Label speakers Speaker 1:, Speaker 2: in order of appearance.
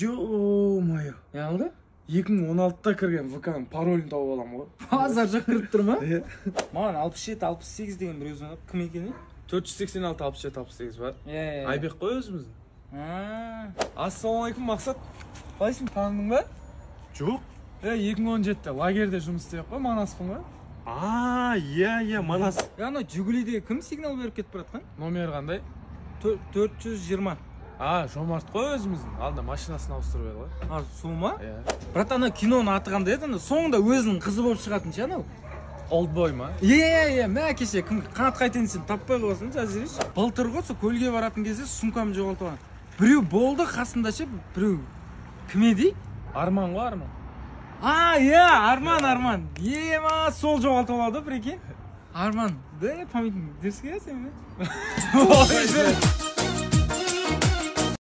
Speaker 1: Ё-моё.
Speaker 2: Не алды?
Speaker 1: 2016-та кірген ВК-ның паролін тауып аламын ғой.
Speaker 2: Базар жоқ, кіріп тұр ма?
Speaker 1: Иә.
Speaker 2: Маған 67 68 деген біреу звондап, кім екен?
Speaker 1: 486 67 68 бар.
Speaker 2: Иә.
Speaker 1: Айбек қой өзіміздің.
Speaker 2: А.
Speaker 1: Ассалаумағалейкум, Мақсат. Қалайсың, таныдың ба?
Speaker 3: Жоқ.
Speaker 1: Е, 2017-те лагерьде жұмыс істеп қой, Манаспын ғой.
Speaker 3: А, иә, Манас.
Speaker 2: Е, анау Жигулиде кім сигнал беріп кетіп бара жатқан?
Speaker 1: Номері қандай?
Speaker 2: 420.
Speaker 1: А, Жомарт қой өзіміздің. Алдында машинасын ауыстырып еді ғой.
Speaker 2: А, сол ма?
Speaker 1: Иә.
Speaker 2: Брат, ана киноның аты қандай еді, ана соңында өзінің қызы болып шығатын ше анау?
Speaker 1: Олдбой ма?
Speaker 2: Иә, мә, кеше кім, Қанатқа айтайын десем, таппай қаласың, жазып жіберейінші. Былтыр ғой, сол көлге баратын кезде сумкамды жоғалтып алған. Біреу болды қасында ше, біреу кім еді?
Speaker 1: Арман ғой, Арман.
Speaker 2: А, иә, Арман, Арман. Ема, сол жоғалтып алды, прикинь. Арман, да, памятник дерзкий, иә, сен.